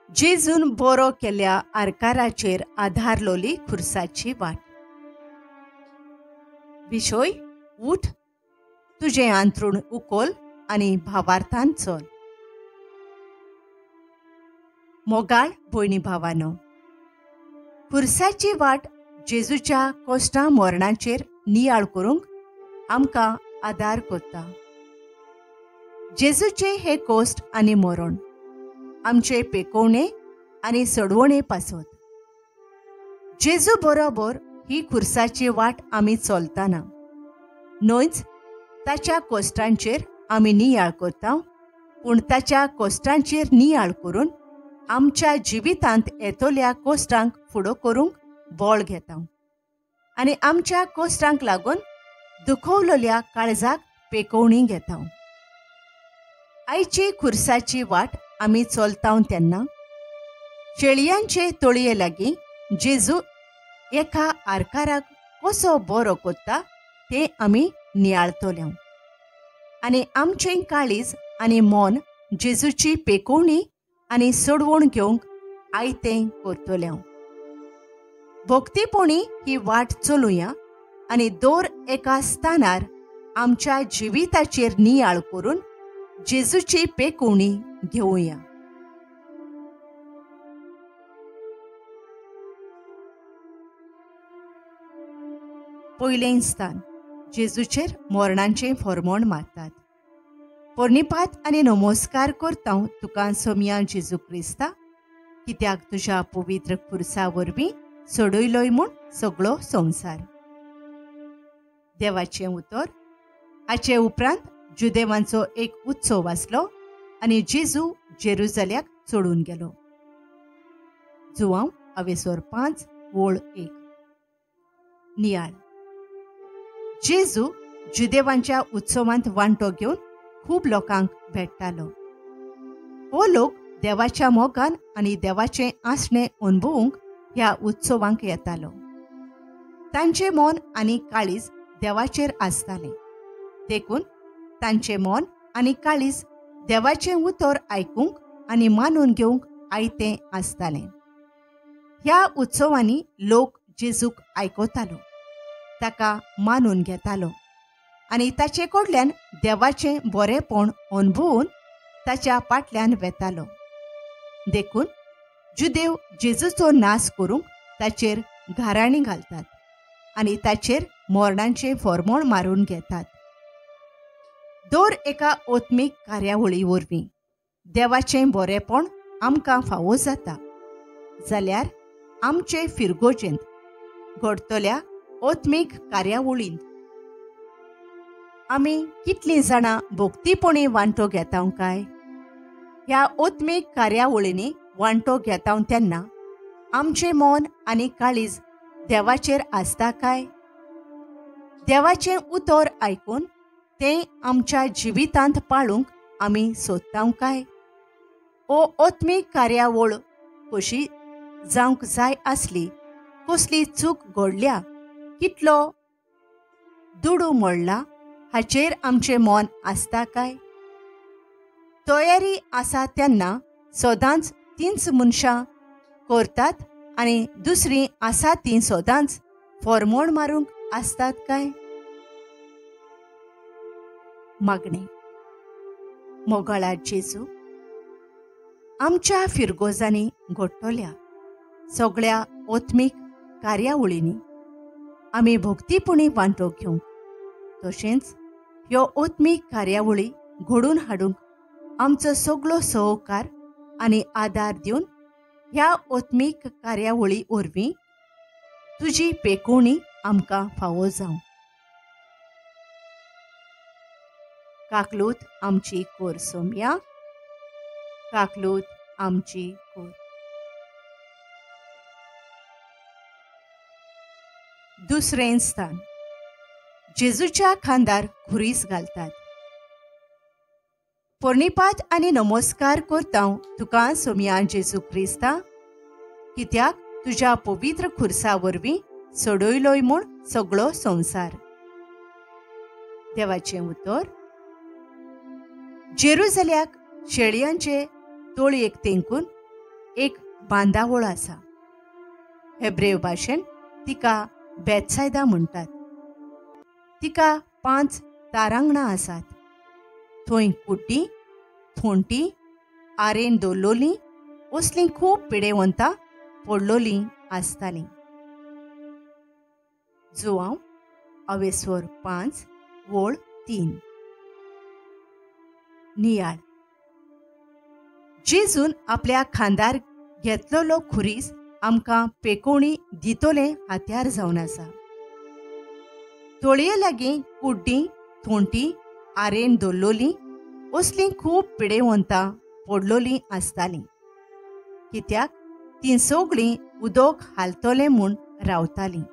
जेजून बरो केल्या आरकाराचेर आधारलोली खुर्साची वाट. विशय उठ, तुजें आंतरूण उकोल आनी भावार्थान चल. मोगाळ भयणी भावानो, खुर्साची वाट जेजूच्या कोश्टां मरणाचेर नियाळ करूंक आमकां आदार करता. जेजूचे हे कोश्ट आनी मरण आमचे पेकोवणे आनी सडवणे पासत. जेजू बरोबर ही खुर्साची वाट आमी चलतना न्हयच ताच्या कोश्टांचेर आमी नियाळ करता, पूण ताच्या कोश्टांचेर नियाळ करून आमच्या जिवितांत येतल्या कोश्टांक फुडो करूंक बळ घेता आनी आमच्या कोश्टांक लागून दुखवलेल्या काळजाक पेकोवणी घेता. आयची खुर्साची वाट आमी चलता तेन्ना शेळयांचे तळये लागीं जेजू एका आरकाराक कसो बरो करता तें आमी नियाळतले आनी आमचें काळीज आनी मन जेजूची पेकोवणी आनी सोडवण घेवंक आयतें करतले. भक्तीपणी ही वाट चलुया आनी दर एका स्थानार आमच्या जिविताचेर नियाळ करून जेजूची पेकोवणी घेवया. पयलें स्थान, जेजूचेर मरणाचें फॉर्मोण मारतात. पोरणीपात आनी नमस्कार करता तुका सोमया जेजू क्रिस्ता, कित्याक तुज्या पवित्र खुर्सा वरवीं सोडयलोय म्हूण सगळो संवसार. देवाचें उतर. हाचे उपरांत जुदेवांचो एक उत्सव आसलो आनी जेजू जेरुजाल्याक चडून गेलो. जुवांव अवेसोर 5:1. नियाळ. जेजू जुदेवांच्या उत्सवांत वांटो घेवन खूब लोकांक भेट्टालो. हो लोक देवाच्या मोगान आनी देवाचें आसणें अणभवूंक ह्या उत्सवांक येतालो. तांचें मन आनी काळीज देवाचेर आसतालें, देखून तांचें मन आनी काळीज देवाचें उतर आयकूंक आनी मानून घेवंक आयतें आसतालें. ह्या उत्सवांनी लोक जेजूक आयकतालो, ताका मानून घेतालो आनी ताचे कडल्यान देवाचें बरेंपण अणभवून ताच्या फाटल्यान वेतालो. देखून जुदेव जेजूचो नाश करूंक ताचेर घाराणी घालतात आनी ताचेर मरणाचें फॉर्मोण मारून घेतात. दर एका आत्मीक कार्यावळी वरवीं देवाचें बरेंपण आमकां फावो जाता जाल्यार आमचे फिरगोजेंत घडतल्या आत्मीक कार्यावळींत आमी कितलीं जाणां भक्तीपणी वांटो घेता काय? ह्या आत्मीक कार्यावळींनी वांटो घेता तेन्ना आमचें मन आनी काळीज देवाचेर आसता काय? देवाचें उतर आयकून तें आमच्या जिवितांत पाळूंक आमी सोदता काय? ओ आत्मीक कार्यावळ कशी जावंक जाय आसली, कसली चूक घडल्या, कितलो दुडू मोडला हाचेर आमचें मन आसता काय? तयारी आसा तेन्ना सदांच तींच मनशां करतात आनी दुसरीं आसा तीं सदांच फॉर्मोण मारूंक आसतात काय? मागणें. मोगाळा जेजू, आमच्या फिरगोजांनी घडटल्या सगळ्या आत्मीक कार्यावळींनी आमी भक्तीपणी वांटो घेवंक, तशेंच ह्यो आत्मीक कार्यावळी घडोवन हाडूंक आमचो सगळो सहकार आनी आदार दिवन ह्या आत्मीक कार्यावळी वरवीं तुजी पेकोवणी आमकां फावो जावं. काकलूत आमची कोर सोमया, काकलूत आमची कोर. दुसरें स्थान, जेजूच्या खांदार खुरीस घालतात. पोरणीपात आनी नमस्कार करता तुका सोमया जेजू क्रिस्ता, कित्याक तुज्या पवित्र खुर्सा वरवीं सोडयलोय म्हूण सगळो संवसार. देवाचें उतर. जेरुजाल्याक शेळयांचे तोळयेक तेंकून एक बांदावळ आसा. हेब्रेव भाशेन तिका बेतसायदा म्हणटात. तिका 5 तारांगणां आसात. थंय कुड्डी, थोंटी, आरेन दवरलोलीं असलीं खूब पिडेवंतां पडलोलीं आसतालीं. जुवांव अवेस्वर 5 वळ 3. नियाळ. जेजून आपल्या खांदार घेतलेलो खुरीस आमकां पेकोणी दितोलें हात्यार जावन आसा. तोळये लागीं कुड्डीं, थोंटी, आरेन दवरलोलीं असलीं खूब पिडेवंतां पडलोलीं आसतालीं. कित्याक तीं सगळीं उदक हालतलें म्हूण रावतालीं.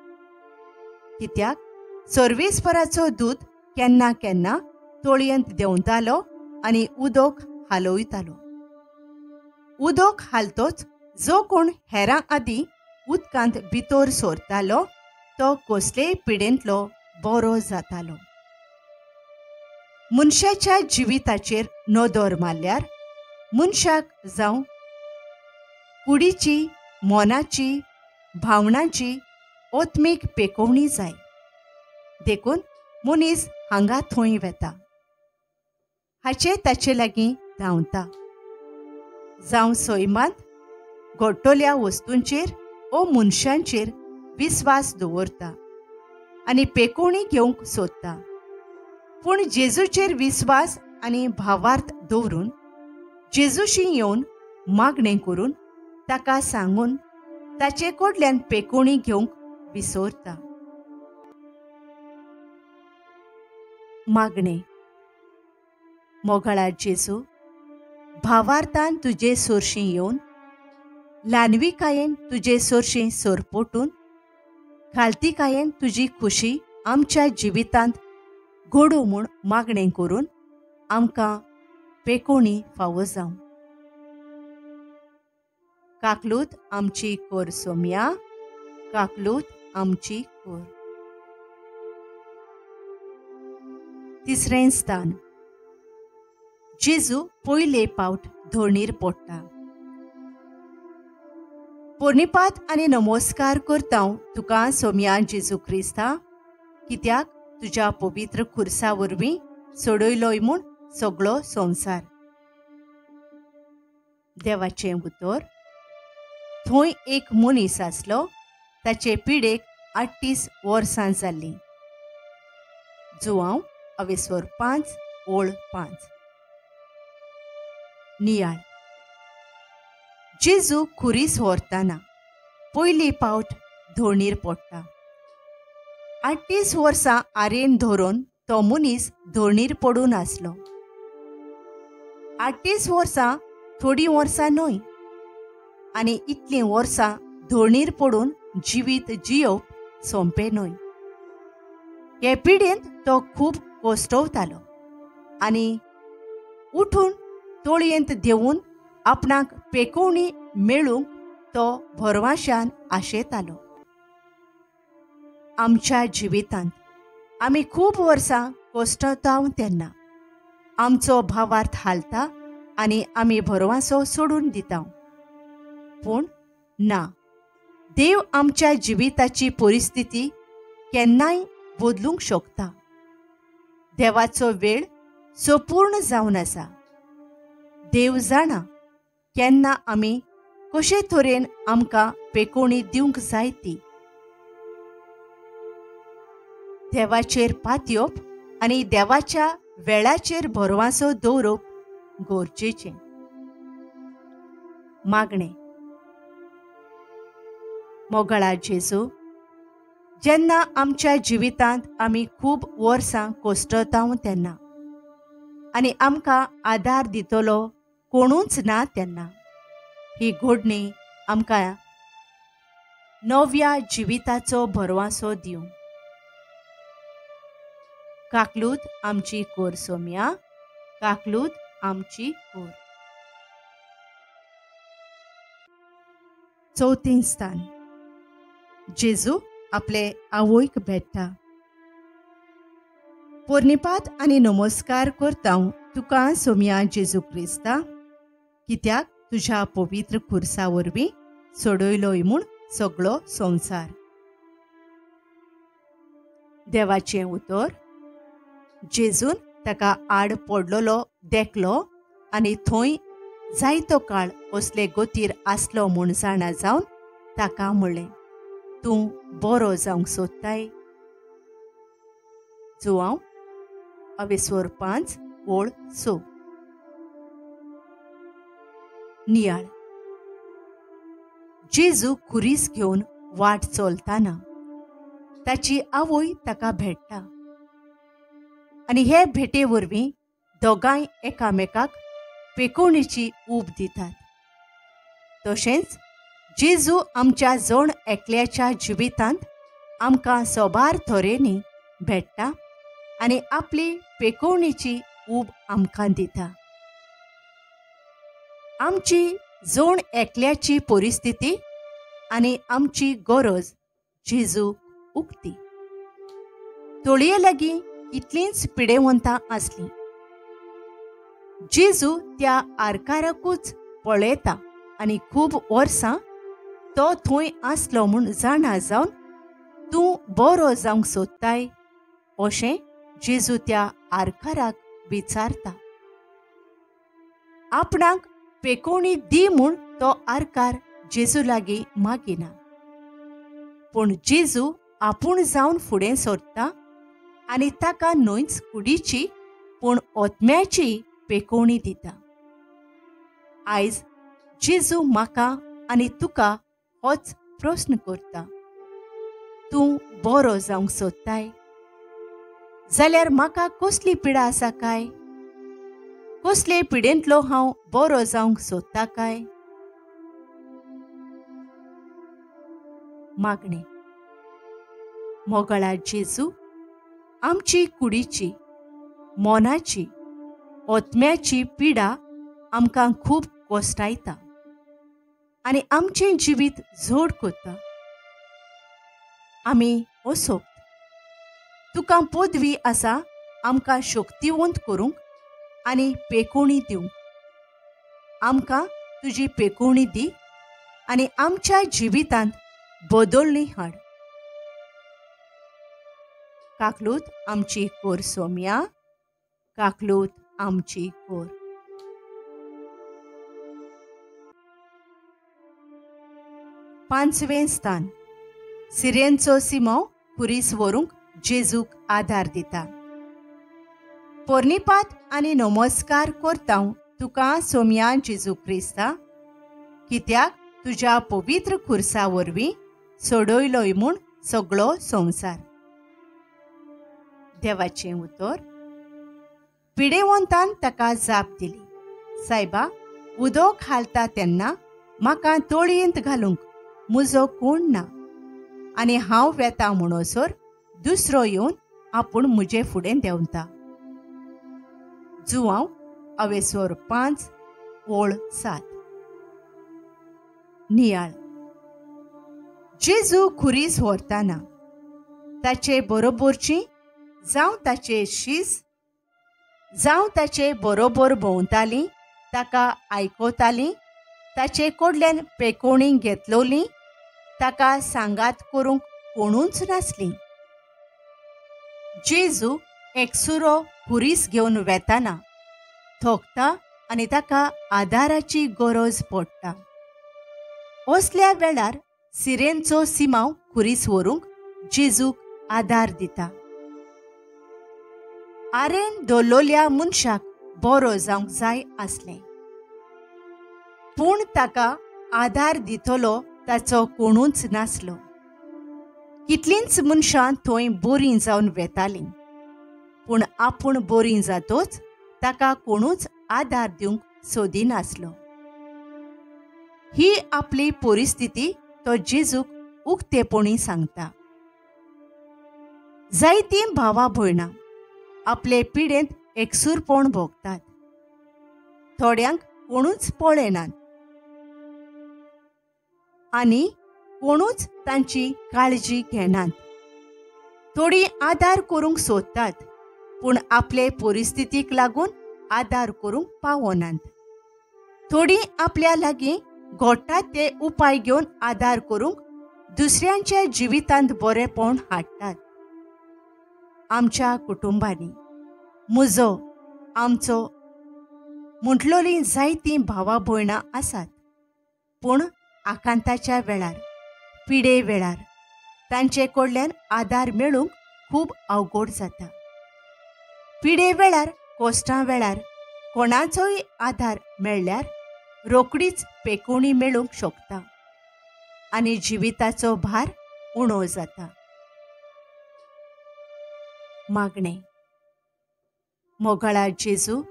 कित्याक सर्वेस्पराचो दूत केन्ना केन्ना तोळयेंत देंवतालो आनी उदक हालयतालो. उदक हालतोच जो कोण हेरां आदीं उदकांत भितर सरतालो तो कसलेय पिडेंतलो बरो जातालो. मनशाच्या जिविताचेर नदर मारल्यार मनशाक जावं कुडीची, मनाची, भावनांची आत्मीक पेकोवणी जाय. देखून मनीस हांगा थंय वेता, हाचे ताचे लागीं धांवता. जावं सैमांत घडटल्या वस्तूंचेर ओ मनशांचेर विस्वास दवरता आनी पेकोवणी घेवंक सोदता. पूण जेजूचेर विस्वास आनी भावार्थ दवरून जेजूशी येवन मागणें करून ताका सांगून ताचे कडल्यान पेकोवणी घेवंक विसरता. मागणें. मोगाळा जेजू, भावार्थान तुजे सोरशीं येवन ल्हानविकायेन तुजे सोरशीं सोरपोटून खालतीकायेन तुजी खुशी आमच्या जिवितांत घडूं म्हूण मागणें करून आमकां पेकोणी फावो जावं. काकलूत आमची कोर सोमया, काकलूत आमची कोर. तिसरें स्थान. जेजू पयले पावट धोणीर पडटा. पोर्णिपात आनी नमस्कार करता तुका सोमया जेजू क्रिस्ता, कित्याक तुज्या पवित्र खुर्सा वरवीं सोडयलोय म्हूण सगळो संवसार. देवाचें उतर. थंय एक मनीस आसलो, ताचे पिडेक 38 वर्सां जाल्लीं. जुवांव अवेस्वर 5 ओळ 5. नियाळ. जेजू खुरीस व्हरतना पयली पावट धोणीर पडटा. 38 वर्सां आरेन धरून तो मनीस धोणीर पडून आसलो. 38 वर्सां थोडीं वर्सां न्हय, आनी इतलीं वर्सां धोणीर पडून जिवीत जियोवप सोंपें न्हय. हे पिडेंत तो खूब कोश्टवतालो आनी उठून तोळयेंत देंवून आपणाक पेकोवणी मेळूंक तो भरवाशान आशेतालो. आमच्या जिवितांत आमी खूब वर्सां कोश्टताव तेन्ना आमचो भावार्थ हालता आनी आमी भरवासो सोडून दिता. पूण ना, देव आमच्या जिविताची परिस्थिती केन्नाय बदलूंक शकता. देवाचो वेळ संपूर्ण जावन आसा. देव जाणा केन्ना आमी कशे तरेन आमकां पेकोवणी दिवंक जाय ती. देवाचेर पातयेवप आनी देवाच्या वेळाचेर भरवासो दवरप गरजेचें. मागणें. मोगाळा जेजू, जेन्ना आमच्या जिवितांत आमी खूब वर्सां कोश्टताव तेन्ना आनी आमकां आदार दितलो कोणूच ना तेन्ना ही घोडणी आमकां नव्या जिविताचो भरवासो दिवं. काकलूत आमची कोर सोमया, काकलूत आमची कोर. चवथें स्थान. जेजू आपले आवयक भेट्टा. पोर्णिपात आनी नमस्कार करता तुका सोमया जेजू क्रिस्ता, कित्याक तुज्या पवित्र खुर्सा वरवीं सोडयलोय म्हूण सगळो संवसार. देवाचें उतर. जेजून ताका आड पडलेलो देखलो आनी थंय जायतो काळ असले गतीर आसलो म्हूण जाणा जावन ताका म्हणलें, तूं बरो जावंक सोदताय? जुवांव अवेस्वर 5 ओळ 6. नियाळ. जेजू खुरीस घेवन वाट चलतना ताची आवय ताका भेट्टा आनी हे भेटे वरवीं दोगांय एकामेकाक पेकोवणेची ऊब दितात. तशेंच जेजू आमच्या जण एकल्याच्या जिवितांत आमकां सोबार तरेनी भेट्टा आनी आपली पेकोवणेची ऊब आमकां दिता. आमची जण एकल्याची परिस्थिती आनी आमची गरज जेजू उक्ती. तोळये लागीं कितलींच पिडेवंतां आसलीं. जेजू त्या आरकाराकूच पळयता आनी खूब वर्सां तो थंय आसलो म्हूण जाणा जावन तूं बरो जावंक सोदताय अशें जेजू त्या आरकाराक विचारता. आपणाक पेकोवणी दी म्हूण तो आरकार जेजू लागीं मागिना, पूण जेजू आपूण जावन फुडें सरता आनी ताका न्हयच कुडीची पूण आत्म्याची पेकोवणी दिता. आयज जेजू म्हाका आनी तुका होच प्रस्न करता, तूं बरो जावंक सोदताय जाल्यार म्हाका कसली पिडा आसा काय? कसले पिडेंतलो हांव बरो जावंक सोदता काय? मागणें. मोगळा जेजू, आमची कुडीची, मनाची, आत्म्याची पिडा आमकां खूब कोश्टायता आनी आमचें जिवीत जोड करता. आमी असोक्त. तुका पदवी आसा आमकां शक्तिवंत करूंक आनी पेकोवणी दिवंक. आमकां तुजी पेकोवणी दी आनी आमच्या जिवितांत बदलणी हाड. काकलूत आमची कोर सोम्या, काकलूत आमची कोर. पांचवें स्थान. सिरेनचो सिमांव खुरीस व्हरूंक जेजूक आदार दिता. पोरणीपात आनी नमस्कार करता तुका सोम्या जेजू क्रिस्ता, कित्याक तुज्या पवित्र खुर्सा वरवीं सोडयलोय म्हूण सगळो संवसार. देवाचें उतर. पिडेवंतान ताका जाप दिली, सायबा, उदक घालता तेन्ना म्हाका तोळयेंत घालूंक म्हजो कोण ना आनी हांव वेता म्हणसर दुसरो येवन आपूण म्हजे फुडें देंवता. जुवांव अवेस्वर 5 ओळ 7. नियाळ. जेजू खुरीस व्हरतना ताचे बरोबरची जावं ताचे शीस जावं ताचे बरोबर भोंवतालीं, ताका आयकतालीं, ताचे कडल्यान पेकोवणी घेतलोली, ताका सांगात करूंक कोणूच नासली. जेजू एकसुरो खुरीस घेवन वेताना थोकता आनी ताका आदाराची गरज पडटा. असल्या वेळार सिरेनचो सिमांव खुरीस व्हरूंक जेजूक आदार दिता. आरेन दवरलेल्या मनशाक बरो जावंक जाय आसलें, पूण ताका आदार दितलो ताचो कोणूच नासलो. कितलींच मनशां थंय बोरीं जावन वेतालीं, पूण आपूण बोरीं जातोच ताका कोणूच आदार दिवंक सोदिनासलो. ही आपली परिस्थिती तो जेजूक उक्तेपणी सांगता. जायतीं भावा भयणां आपले पिडेंत एकसूरपण भोगतात. थोड्यांक कोणूच पळयनात आनी कोणूच तांची काळजी घेनात. थोडीं आदार करूंक सोदतात, पूण आपले परिस्थितीक लागून आदार करूंक पावनात. थोडीं आपल्या लागीं घोडटात ते उपाय घेवन आदार करूंक दुसऱ्यांच्या जिवितांत बरेंपण हाडटात. आमच्या कुटुंबांनी म्हजो आमचो म्हटलोलीं जायतीं भावा भयणां आसात, पूण आकांताच्या वेळार, पिडे वेळार तांचे कडल्यान आदार मेळूंक खूब अवघड जाता. पिडे वेळार, कोश्टां वेळार कोणाचोय आदार मेळ्ळ्यार रोकडीच पेकोवणी मेळूंक शकता आनी जिविताचो भार उणो जाता. मागणें. मोगाळा जेजू,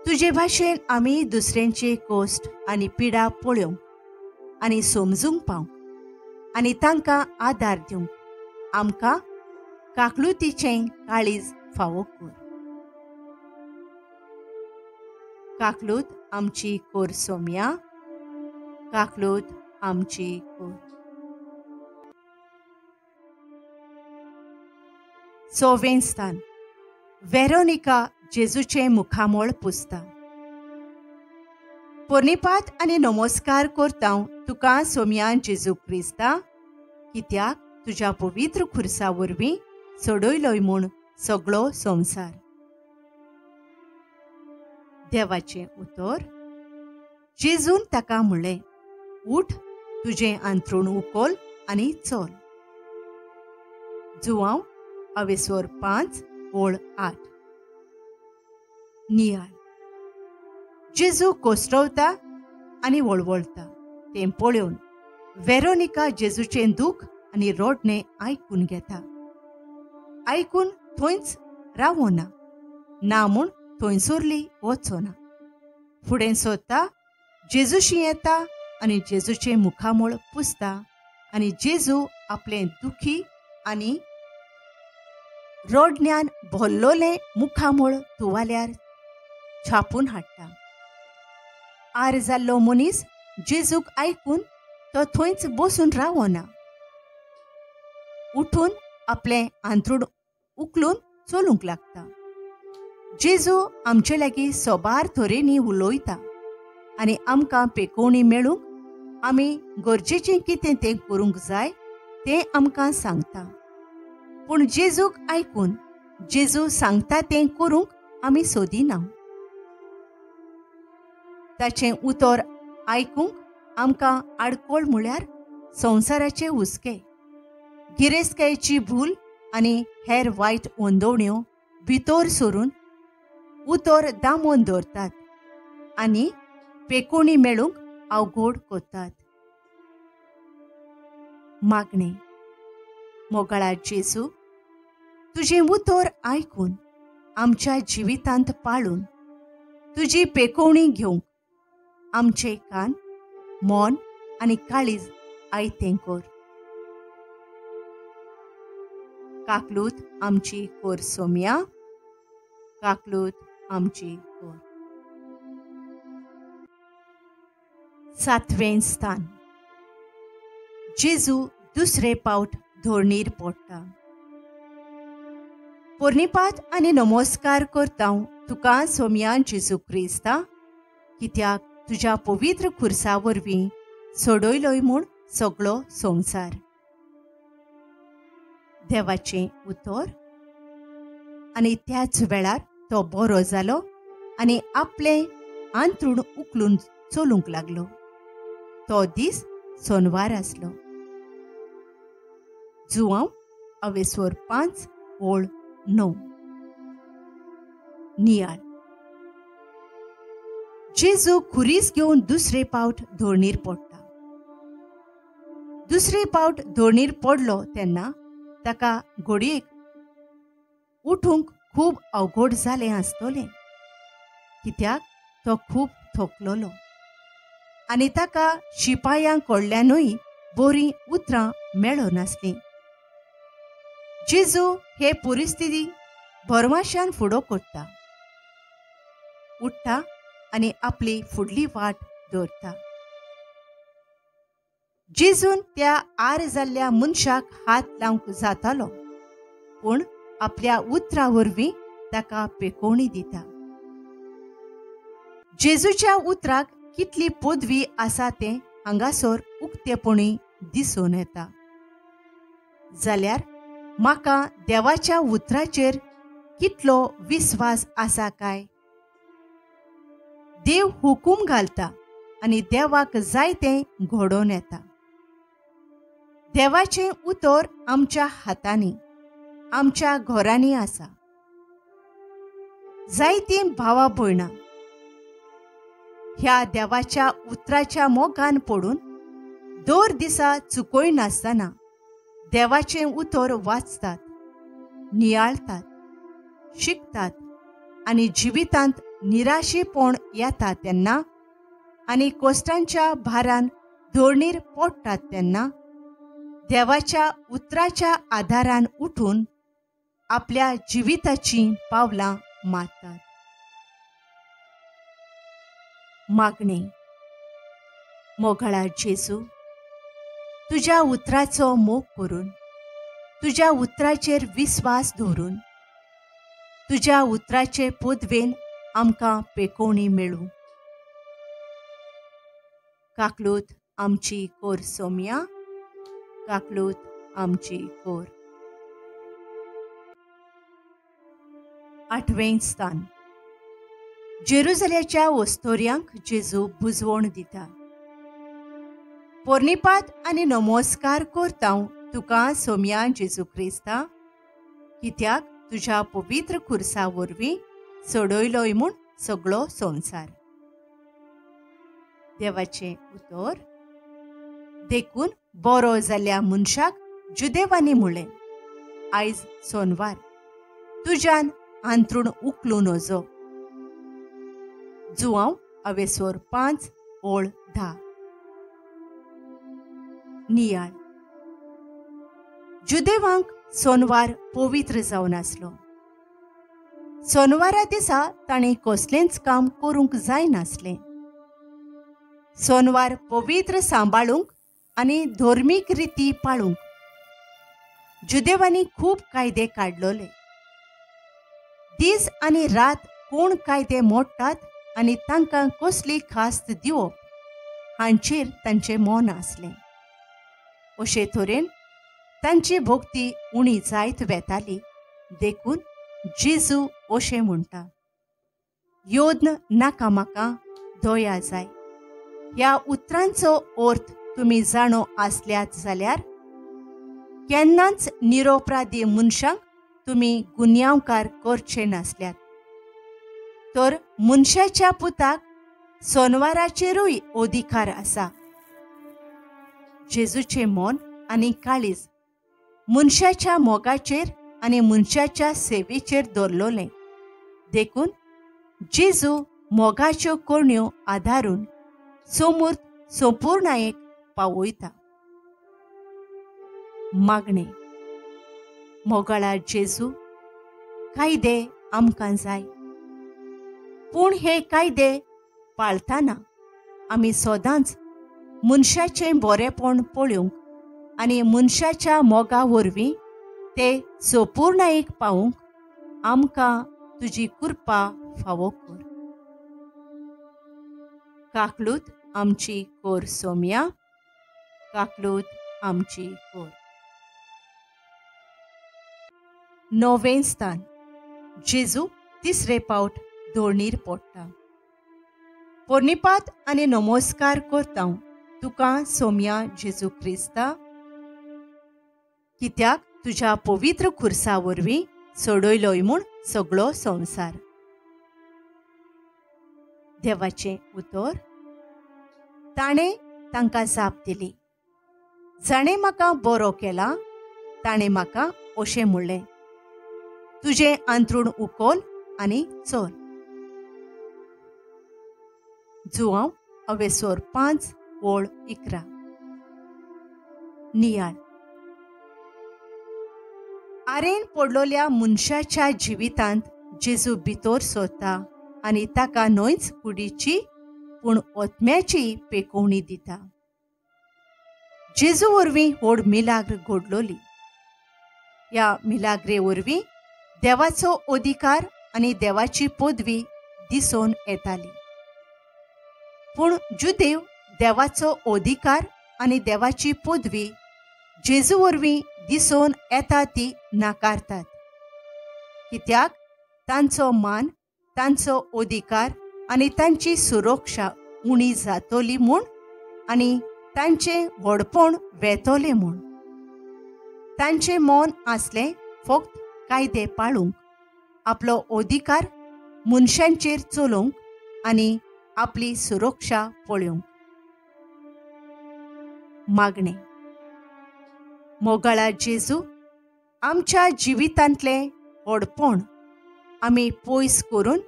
तुजे भाशेन आमी दुसऱ्यांचे कोश्ट आनी पिडा पळोवंक आनी समजूंक पावंक आनी तांकां आदार दिवंक आमकां काकळुतीचें काळीज फावो कर. काकलूत आमची कोर सोम्या, काकलूत आमची कोर. सवें स्थान. वेरोनिका जेजूचें मुखामळ पुसता. पोर्निपात आनी नमस्कार करता तुका सोम्या जेजू क्रिस्ता, कित्याक तुज्या पवित्र खुर्सा वरवीं सोडयलोय म्हूण सगळो संवसार. देवाचें उतर. जेजून ताका म्हणलें, उठ, तुजें आंतरूण उखल आनी चल. जुवांव अवेस्वर 5:8. नियाळ. जेजू कोसळता आनी वळवळता तें पळोवन वेरोनिका जेजूचें दूख आनी रडणें आयकून घेता. आयकून थंयच रावना, ना म्हूण थंयसरली वचना. फुडें सोदता, जेजूशी येता आनी जेजूचें मुखामळ पुसता आनी जेजू आपलें दुखी आनी रडण्यान भरलोलें मुखामळ तुवाल्यार छापून हाडटा. आर जाल्लो मनीस जेजूक आयकून तो थंयच बसून रावना, उठून आपलें आंतरूण उखलून चलूंक लागता. जेजू आमचे लागीं सोबार तरेनी उलयता आनी आमकां पेकोवणी मेळूंक आमी गरजेचें कितें तें करूंक जाय तें आमकां सांगता. पूण जेजूक आयकून जेजू सांगता तें करूंक आमी सोदिना. ताचें उतर आयकूंक आमकां आडकोळ म्हळ्यार संवसाराचे हुस्के, गिरेस्तकायेची भूल आनी हेर वायट ओंदोवण्यो भितर सरून उतर दामून दवरतात आनी पेकोवणी मेळूंक अवघड करतात. मागणें. मोगाळा जेजू, तुजें उतर आयकून आमच्या जिवितांत पाळून तुजी पेकोवणी घेवंक आमचे कान, मन आनी काळीज आयतें कर. काकलूत आमची कोर सोम्या, काकलूत आमची कोर. सातवें स्थान. जेजू दुसरे पावट धोरणीर पडटा. पोर्निपात आनी नमस्कार करता तुका सोम्या जेजू क्रिस्ता, कित्याक तुज्या पवित्र खुर्सा वरवीं सोडयलोय म्हूण सगळो संवसार. देवाचें उतर. आनी त्याच वेळार तो बरो जालो आनी आपलें आंतरूण उखलून चलूंक लागलो. तो दीस सोनवार आसलो. जुवांव अवेस्वर 5:9. नियाळ. जेजू खुरीस घेवन दुसरे पावट धोरणीर पडटा. दुसरे पावट धोरणीर पडलो तेन्ना ताका घडयेक उठूंक खूब अवघड जालें आसतलें, कित्याक तो खूब थकलोलो आनी ताका शिपायां कडल्यानूय बरीं उतरां मेळनासलीं. जेजू हे परिस्थिती भरमाशान फुडो करता, उठ्ठा आनी आपली फुडली वाट दवरता. जेजून त्या आर जाल्ल्या मनशाक हात लावंक जातालो, पूण आपल्या उतरां वरवीं ताका पेकोवणी दिता. जेजूच्या उतराक कितली पदवी आसा तें हांगासर उक्तेपणी दिसून येता. जाल्यार म्हाका देवाच्या उतराचेर कितलो विस्वास आसा काय? देव हुकूम घालता आनी देवाक जाय तें घडोवन येता. देवाचें उतर आमच्या हातांनी, आमच्या घरांनी आसा. जायतीं भावा भयणां ह्या देवाच्या उतराच्या मोगान पडून दर दिसा चुकयनासतना देवाचें उतर वाचतात, नियाळतात, शिकतात आनी जिवितांत निराशेपण येता तेन्ना आनी कोश्टांच्या भारान धोरणीर पडटात तेन्ना देवाच्या उतराच्या आदारान उठून आपल्या जिविताचीं पावलां मारतात. मागणें. मोगाळा जेजू, तुज्या उतराचो मोग करून, तुज्या उतराचेर विस्वास दवरून तुज्या उतराचे पदवेन आमकां पेकोवणी मेळूं. काकलूत आमची कोर सोम्या, काकलूत आमची कोर. आठवें स्थान. जेरुजल्याच्या ओस्तोर्यांक जेजू बुजवण दिता. पोर्निपात आनी नमस्कार करता तुका सोम्या जेजू क्रिस्ता, कित्याक तुज्या पवित्र खुर्सा वरवीं सोडयलोय म्हूण सगळो संवसार. देवाचें उतर. देखून बरो जाल्ल्या मनशाक जुदेवांनी म्हणलें, आयज सोनवार, तुज्यान हांतरूण उखलूं नजो. जुआंव अवेसोर 5:10. नियाळ. जुदेवांक सोनवार पवित्र जावन आसलो. सोनवारा दिसा ताणें कसलेंच काम करूंक जायनासलें. सोनवार पवित्र सांबाळूंक आनी धर्मीक रिती पाळूंक जुदेवांनी खूब कायदे काडलोले. दीस आनी रात कोण कायदे मोडटात आनी तांकां कसली खास्त दिवप हांचेर तांचें मन आसलें. अशे तरेन तांची भक्ती उणी जायत वेताली. देखून जेजू अशें म्हणटा, योद्न नाका म्हाका, दया जाय. ह्या उतरांचो अर्थ तुमी जाणो आसल्यात जाल्यार केन्नाच निरोपराधी मनशांक तुमी गुन्यांवकार करचे नासल्यात. तर मनशाच्या पुताक सोनवाराचेरूय अधिकार आसा. जेजूचें मन आनी काळीज मनशाच्या मोगाचेर आनी मनशाच्या सेवेचेर दवरलोलें. देखून जेजू मोगाच्यो करण्यो आदारून सोमूर्त संपूर्णायेक पावयता. मागणें. मोगाळा जेजू, कायदे आमकां जाय, पूण हे कायदे पाळतना आमी सदांच मनशाचें बरेपण पळोवंक आनी मनशाच्या मोगा वरवीं ते संपूर्णायेक पावूंक आमकां तुजी कृपा फावो कर. काकलूत आमची कोर सोम्या, काकलूत आमची कोर. नवें स्थान. जेजू तिसरे पावट धोणीर पडटा. पोर्निपात आनी नमस्कार करता तुका सोम्या जेजू क्रिस्ता, कित्याक तुज्या पवित्र खुर्सा वरवीं सोडयलोय म्हूण सगळो संवसार. देवाचें उतर. ताणें तांकां जाप दिली, जाणें म्हाका बरो केला ताणें म्हाका अशें म्हणलें, तुजें आंतरूण उखल आनी चल. जुआंव अवेसोर 5:11. नियाळ. आरेन पडलोल्या मनशाच्या जिवितांत जेजू भितर सरता आनी ताका न्हयच कुडीची पूण ओतम्याची पेकोवणी दिता. जेजू वरवीं व्हड मिलाग्र घडलोली. ह्या मिलाग्रे वरवीं देवाचो अधिकार आनी देवाची पदवी दिसून येताली. पूण जुदेव देवाचो अधिकार आनी देवाची पदवी जेजू वरवीं दिसून येता ती नाकारतात, कित्याक तांचो मान, तांचो अधिकार आनी तांची सुरक्षा उणी जातली म्हूण आनी तांचें व्हडपण वेतलें म्हूण। तांचें मन आसलें फक्त कायदे पाळूंक, आपलो अधिकार मनशांचेर चलोवंक आनी आपली सुरक्षा पळोवंक। मागणें. मोगाळा जेजू, आमच्या जिवितांतलें व्हडपण आमी पयस करून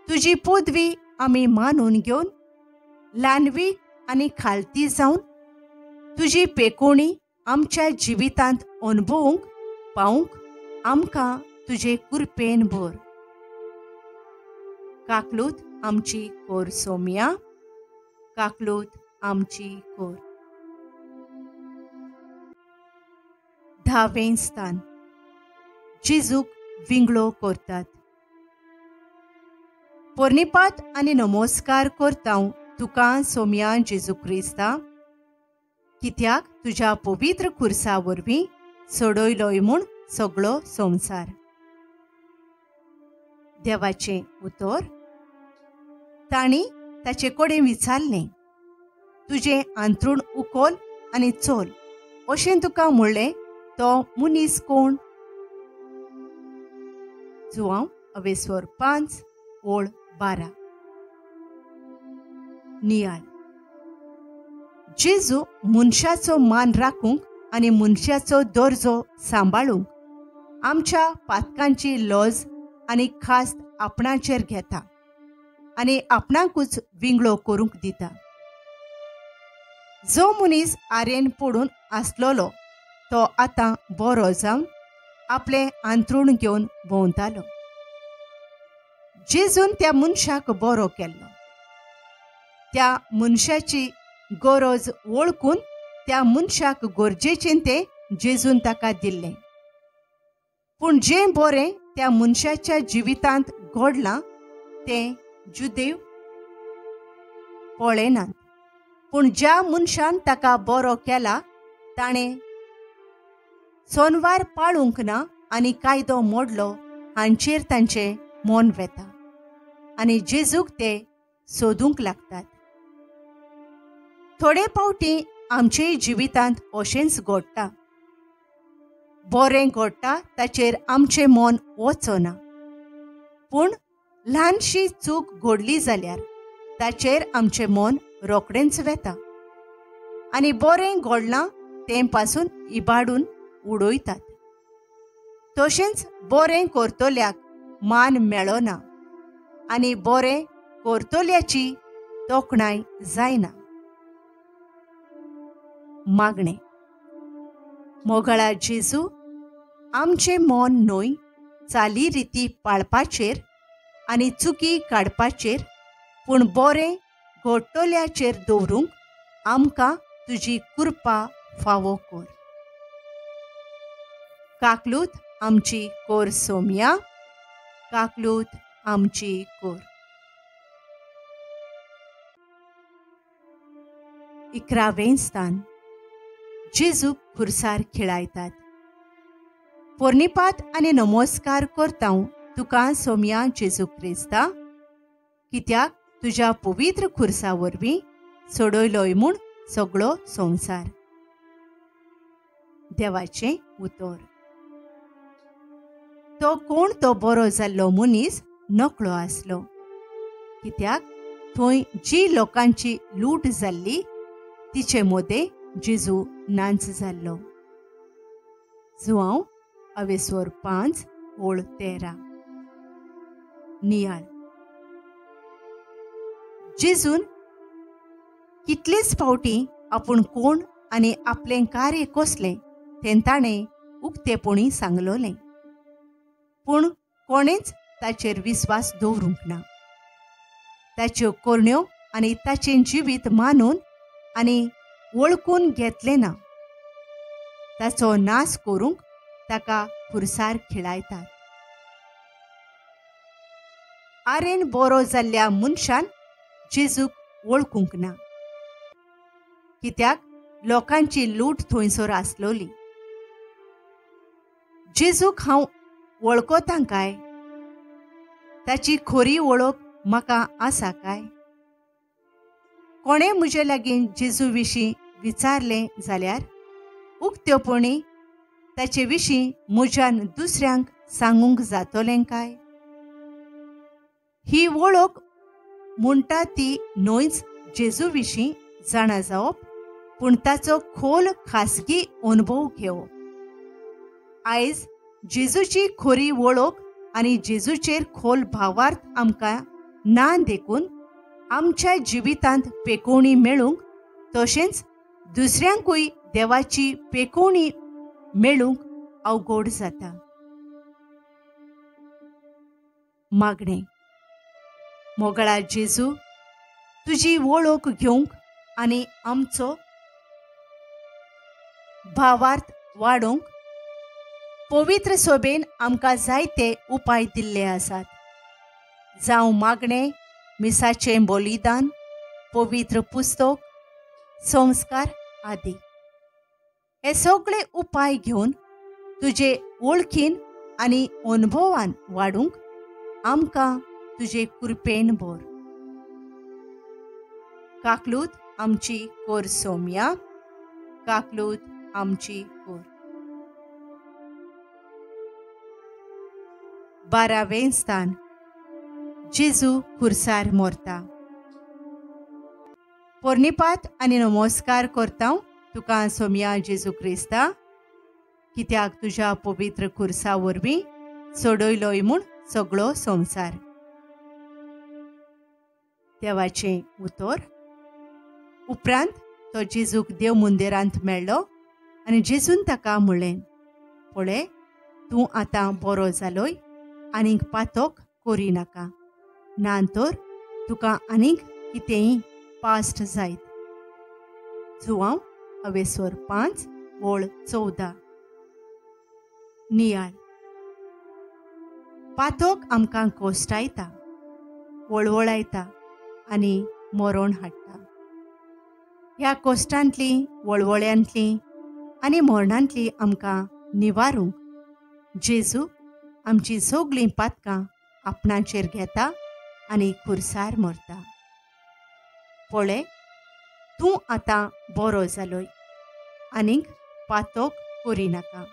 तुजी पदवी आमी मानून घेवन ल्हानवी आनी खालती जावन तुजी पेकोणी आमच्या जिवितांत अणभवूंक पावूंक आमकां तुजे कृपेन भर। काकलूत आमची कोर सोम्या, काकलूत आमची कोर। धावें स्थान. जेजूक विंगळो करतात. पोरणीपात आनी नमस्कार करता तुका सोम्या जेजू क्रिस्ता, कित्याक तुज्या पवित्र खुर्सा वरवीं सोडयलोय म्हूण सगळो संवसार। देवाचें उतर. तांणी ताचे कडेन विचारलें, तुजें आंतरूण उखल आनी चल अशें तुका म्हणलें तो मनीस कोण? जुवांव अवेस्वर 5 ओळ 12. नियाळ. जेजू मनशाचो मान राखूंक आनी मनशाचो दर्जो सांबाळूंक आमच्या पातकांची लज आनी खास्त आपणाचेर घेता आनी आपणाकूच विंगळो करूंक दिता। जो मनीस आरेन पडून आसलेलो तो आतां बरो जावन आपलें आंतरूण घेवन भोंवतालो। जेजून त्या मनशाक बरो केल्लो। त्या मनशाची गरज वळखून त्या मनशाक गरजेचें तें जेजून ताका दिल्लें। पूण जें बरें त्या मनशाच्या जिवितांत घडलां तें जुदेव पळयनात, पूण ज्या मनशान ताका बरो केला ताणें सोनवार पाळूंक ना आनी कायदो मोडलो हांचेर तांचें मन वेता आनी जेजूक ते सोदूंक लागतात। थोडे फावटी आमचेय जिवितांत अशेंच घडटा। बरें घडटा ताचेर आमचें मन वचना, पूण ल्हानशी चूक घडली जाल्यार ताचेर आमचें मन रोखडेंच वेता आनी बरें घडलां तें पासून इबाडून उडयतात। तशेंच बरें करतल्याक मान मेळना आनी बरें करतल्याची तोखणाय जायना। मागणें. मोगाळा जेजू, आमचें मन न्हय चाली रिती पाळपाचेर आनी चुकी काडपाचेर, पूण बरें घडटल्याचेर दवरूंक आमकां तुजी कृपा फावो कर। काकलूत आमची कोर सोम्या, काकलूत आमची कोर। 11वें स्थान. जेजूक खुर्सार खिळायतात. पोरणीपात आनी नमस्कार करता तुका सोम्या जेजू क्रिस्ता, कित्याक तुज्या पवित्र खुर्सा वरवीं सोडयलोय म्हूण सगळो संवसार। देवाचें उतर. तो कोण तो बरो जाल्लो मनीस नकळो आसलो, कित्याक थंय जी लोकांची लूट जाल्ली तिचे मोदें जेजू नांच जाल्लो। जुवांव अवेस्वर 5 ओळ 13. नियाळ. जेजून कितलेच फावटी आपूण कोण आनी आपलें कार्य कसलें तें ताणें उक्तेपणी सांगलोलें, पूण कोणेच ताचेर विस्वास दवरूंक ना। ताच्यो करण्यो आनी ताचें जिवीत मानून आनी वळखून घेतलें ना। ताचो नाश करूंक ताका खुर्सार खिळायतात। आरेन बरो जाल्ल्या मनशान जेजूक वळखूंक ना, कित्याक लोकांची लूट थंयसर आसलोली. जेजूक हांव वळखतां काय? ताची खोरी वळख म्हाका आसा काय? कोणें म्हजे लागीं जेजू विशीं विचारलें जाल्यार उक्तेपणी ताचे विशीं म्हज्यान दुसऱ्यांक सांगूंक जातलें काय? ही वळख म्हणटा ती न्हयच जेजू विशीं जाणा जावप, पूण ताचो खोल खासगी अनुभव घेवप. आयज जेजूची खोरी वळख आनी जेजूचेर खोल भावार्थ आमकां ना देखून आमच्या जिवितांत पेकोवणी मेळूंक तशेंच दुसऱ्यांकूय देवाची पेकोवणी मेळूंक अवघड जाता. मागणें. मोगळा जेजू, तुजी वळख घेवंक आनी आमचो भावार्थ वाडोवंक पवित्र सोबेन आमकां जायते उपाय दिल्ले आसात. जावं मागणें, मिसाचें बलिदान, पवित्र पुस्तक, संस्कार आदी. हे सगळे उपाय घेवन तुजे वळखीन आनी अनुभवान वाडूंक आमकां तुजे कृपेन भर. काकलूत आमची कोर सोम्या, काकलूत आमची कोर. 12वें स्थान. जेजू खुर्सार मोरता. पोर्णिपात आनी नमस्कार करता तुका सोम्या जेजू क्रिस्ता, कित्याक तुज्या पवित्र खुर्सा वरवीं सोडयलोय म्हूण सगळो संवसार. देवाचें उतर. उपरांत तो जेजूक देव मंदिरांत मेळ्ळो आनी जेजून ताका म्हणलें, पळय तूं आतां बरो जालोय, आनीक पातोक करिनाका, ना तर तुका आनीक कितेंय पास्ट जायत. जुवांव अवेसोर 5:14. नियाळ. पातोक आमकां कोश्टायता, वळवळायता आनी मरण हाडटा. ह्या कोश्टांतली, वळवळ्यांतली आनी मरणांतली आमकां निवारूंक जेजू आमची सगळीं पातकां आपणाचेर घेता आनी खुर्सार मरता. पळय तूं आतां बरो जालोय, आनीक पातोक करिनाका,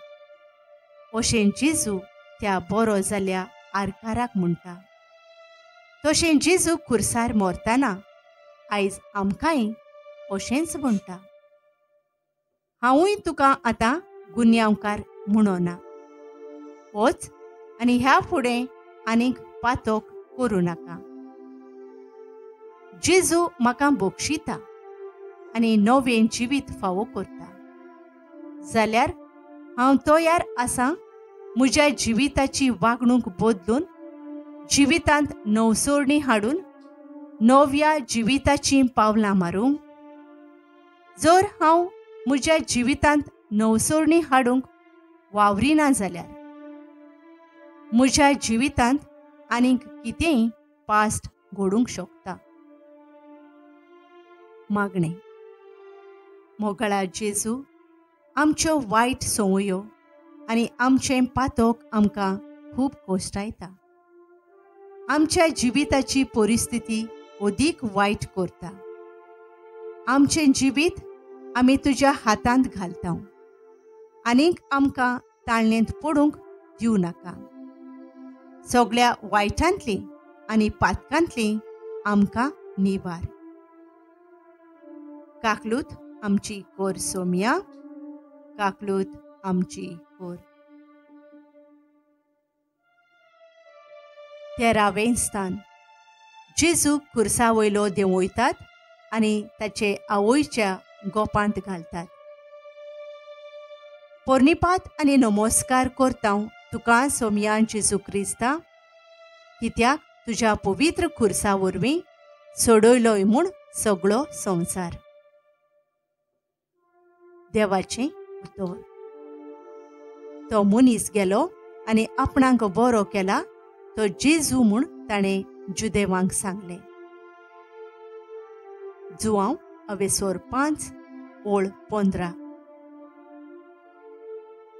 अशें जेजू त्या बरो जाल्या आरकाराक म्हणटा. तशें जेजू खुर्सार मरतना आयज आमकांय अशेंच म्हणटा, हांवूय तुका आतां गुन्यांवकार म्हणना, वच आनी ह्या फुडें आनीक पातोक करूं नाका. जेजू म्हाका बक्षिता आनी नवें जिवीत फावो करता जाल्यार हांव तयार आसा म्हज्या जिविताची वागणूक बदलून जिवितांत नवसोरणी हाडून नव्या जिविताचीं पावलां मारूंक. जर हांव म्हज्या जिवितांत नवसोरणी हाडूंक वावरिना जाल्यार म्हज्या जिवितांत आनीक कितेंय पास्ट घडूंक शकता. मागणें. मोगळा जेजू, आमच्यो वायट संवयो आनी आमचें पातोक आमकां खूब कोश्टायता, आमच्या जिविताची परिस्थिती अदीक वायट करता. आमचें जिवीत आमी तुज्या हातांत घालता, आनीक आमकां ताळणेंत पडूंक दिवं नाका. सगळ्या वायटांतली आनी पातकांतली आमकां निवार. काकलूत आमची कोर सोम्या, काकलूत आमची कोर. 13वें स्थान. जेजू खुर्सा वयलो देंवयतात आनी ताचे आवयच्या गोपांत घालतात. पोर्णिपात आनी नमस्कार करता तुका सोम्या जेजू क्रिस्ता, कित्याक तुज्या पवित्र खुर्सा वरवीं सोडयलोय म्हूण सगळो संवसार. देवाचें उतर. तो मनीस गेलो आनी आपणाक बरो केला तो जेजू म्हूण ताणें जुदेवांक सांगलें. जुवांव अवेसोर 5 ओळ 15.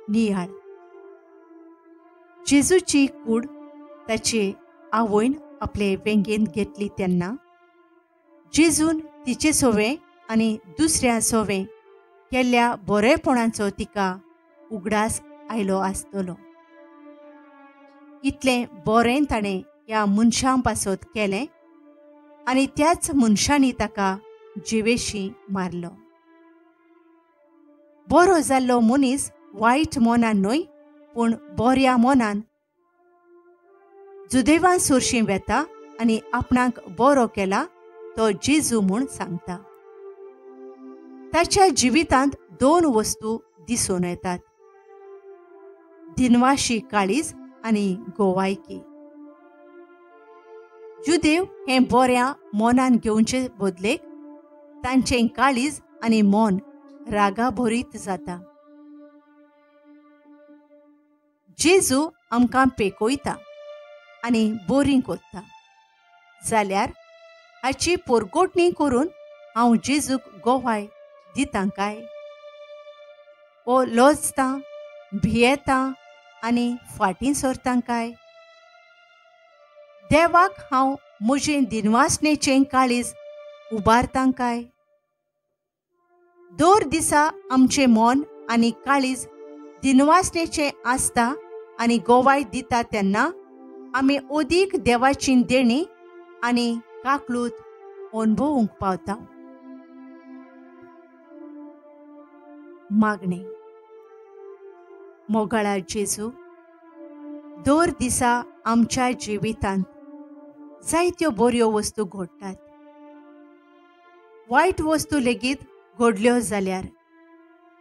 नियाळ. जेजूची कूड ताचे आवयन आपले वेंगेंत घेतली तेन्ना जेजून तिचे सोवे आनी दुसऱ्या सोवे केल्ल्या बरेपणाचो तिका उगडास आयलो आसतलो. इतलें बरें ताणें ह्या मनशां पासत केलें आनी त्याच मनशांनी ताका जिवेशी मारलो. बरो जाल्लो मनीस वायट मनान न्हय पूण बऱ्या मनान जुदेवान सोरशीं वेता आनी आपणाक बरो केला तो जेजू म्हूण सांगता. ताच्या जिवितांत 2 वस्तू दिसून येतात, दिनवाशी काळीज आनी गोवायकी. जुदेव हें बऱ्या मनान घेवचे बदलेक तांचें काळीज आनी मन रागाभरीत जाता. जेजू आमकां पेकोयता आनी बोरीं करता जाल्यार हाची पोरगोटणी करून हांव जेजूक गोवाय दितां काय? ओ लजतां, भियेतां आनी फाटीं सरतां काय? देवाक हांव म्हजें दिनवासणेचें काळीज उबारतां काय? दर दिसा आमचें मन आनी काळीज दिनवासणेचें आसता आनी गोवाय दिता तेन्ना आमी अदीक देवाची देणी आनी काकलूत अणभवूंक पावता. मागणें. मोगाळा जेजू, दर दिसा आमच्या जिवितांत जायत्यो बऱ्यो वस्तू घडटात. वायट वस्तू लेगीत घडल्यो जाल्यार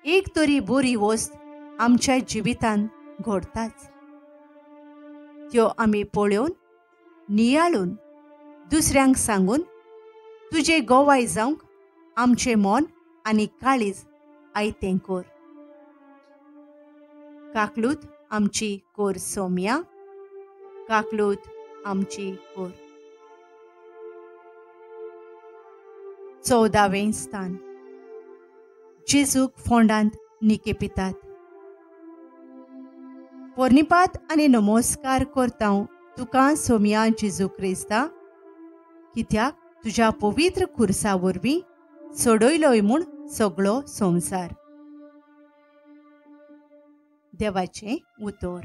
एक तरी बरी वस्त आमच्या जिवितांत घडटाच. त्यो आमी पळोवन, नियाळून, दुसऱ्यांक सांगून तुजे गोवाय जावंक आमचें मन आनी काळीज आयतें कोर. काकलूत आमची कोर सोम्या, काकलूत आमची कोर. 14वें स्थान. जेजूक फोंडांत निकेपितात. पोर्निपात आनी नमस्कार करता तुका सोम्या जेजू क्रिस्ता, कित्याक तुज्या पवित्र खुर्सा वरवीं सोडयलोय म्हूण सगळो संवसार. देवाचें उतर.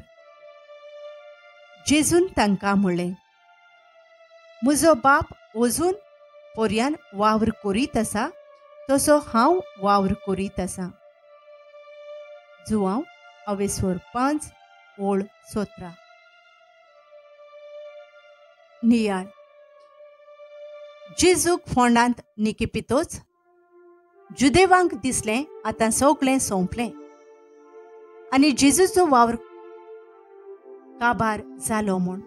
जेजून तांकां म्हणलें, म्हजो बाप अजून पर्यान वावर करीत आसा तसो हांव वावर करीत आसा. जुवांव अवेसोर 5 ओळ 17. नियाळ. जेजूक फोंडांत निकिपितोच जुदेवांक दिसलें आतां सगळें सोंपलें आनी जेजूचो वावर काबार जालो म्हूण.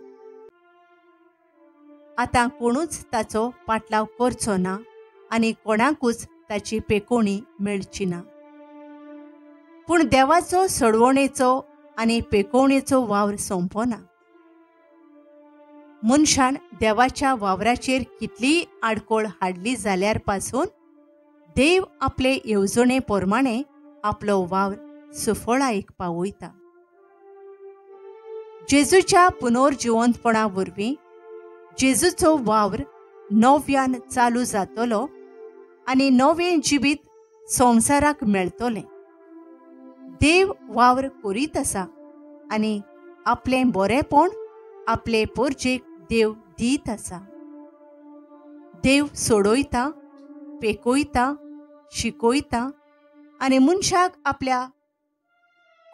आतां कोणूच ताचो पाटलाव करचो ना आनी कोणाकूच ताची पेकोणी मेळची ना. पूण देवाचो सोडवणेचो आनी पेकोवणेचो वावर सोंपना. मनशान देवाच्या वावराचेर कितलीय आडकोळ हाडली जाल्यार पासून देव आपले येवजणे प्रमाणे आपलो वावर सुफळायेक पावयता. जेजूच्या पुनर्जिवंतपणा वरवीं जेजूचो वावर नव्यान चालू जातलो आनी नवें जिवीत संवसाराक मेळटलें. देव वावर करीत आसा आनी आपलें बरेंपण आपले पोरजेक देव दीत आसा. देव सोडयता, पेकोयता, शिकयता आनी मनशाक आपल्या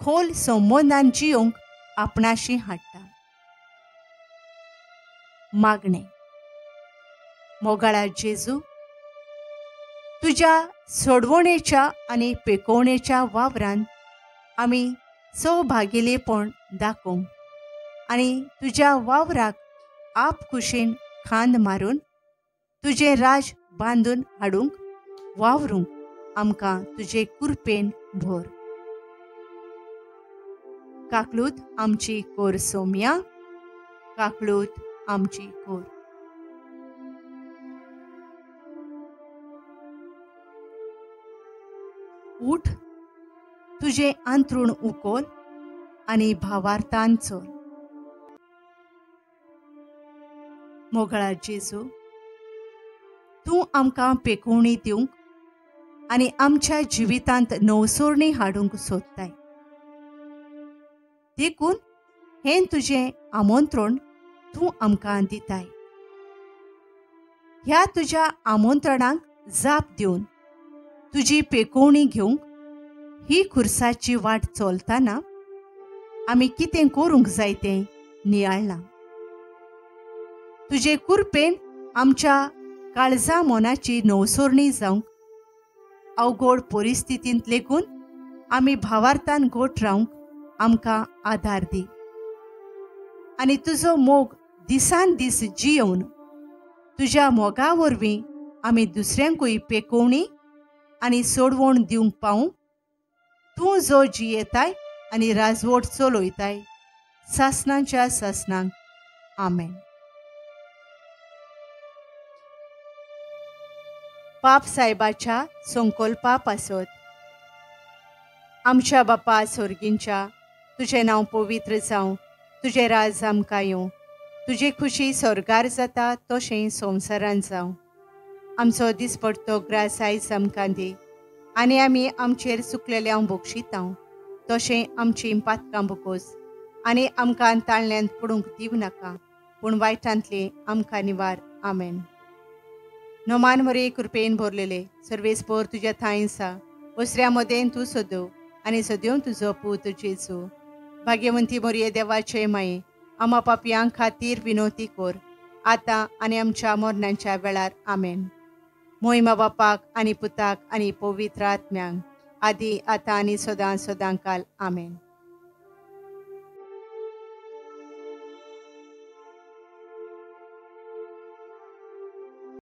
खोल संबंदान जियोंक आपणाशी हाडटा. मागणें. मोगाळा जेजू, तुज्या सोडवणेच्या आनी पेकोवणेच्या वावरान आमी सौभागेलेपण दाखोवंक आनी तुज्या वावराक आप खुशेन खांद मारून तुजें राज बांदून हाडूंक वावरूंक आमकां तुजे कुरपेन भर. काकलूत आमची कोर सोम्या, काकलूत आमची कोर. उठ, तुजें आंतरूण उकोल आनी भावार्थान चल. मोगळा जेजू, तूं आमकां पेकोवणी दिवंक आनी आमच्या जिवितांत नवसोरणी हाडूंक सोदताय. देखून हें तुजें आमंत्रण तूं आमकां दिताय. ह्या तुज्या आमंत्रणाक जाप दिवन तुजी पेकोवणी घेवंक ही खुर्साची वाट चलतना आमी कितें करूंक जाय तें नियाळ्ळां. तुजे कुरपेन आमच्या काळजा मनाची नवसोरणी जावंक, अवघड परिस्थितींत लेगून आमी भावार्थान घट रावंक आमकां आदार दी आनी तुजो मोग दिसान दीस जियोवन तुज्या मोगा वरवीं आमी दुसऱ्यांकूय पेकोवणी आनी सोडवण दिवंक पावूं. तूं जो जियेताय आनी राजवट चलयताय सासणाच्या सासणांक. आमेन. पाप साहेबाच्या संकल्पा पासत. आमच्या बापा सोर्गींच्या, तुजें नांव पवित्र जावं, तुजें राज आमकां येवं, तुजी खुशी स्वर्गार जाता तशें संवसारान जावं. आमचो दिसपडतो ग्रास आयज आमकां दी आनी आमी आमचेर चुकलेल्यांव बक्षितांव तशें आमचीं पातकां बोकोस आनी आमकां ताळण्यांत पडूंक दिवं नाका, पूण वायटांतली आमकां निवार. आमेन. नोमान मरे कृपेन भरलेले सर्वेस्पोर तुज्या थांय आसा, ओसऱ्या मदें तूं सदो आनी सद्यो तुजो पूत जेजू. भाग्यवंती मोरये देवाचे माये, आमा पापयां खातीर विनोती कोर आतां आनी आमच्या मरणाच्या वेळार. आमेन. मोहिमा बापाक आनी पुताक आनी पवित्र आत्म्यांक, आदी आतां आनी सदां सदां काल. आमेन.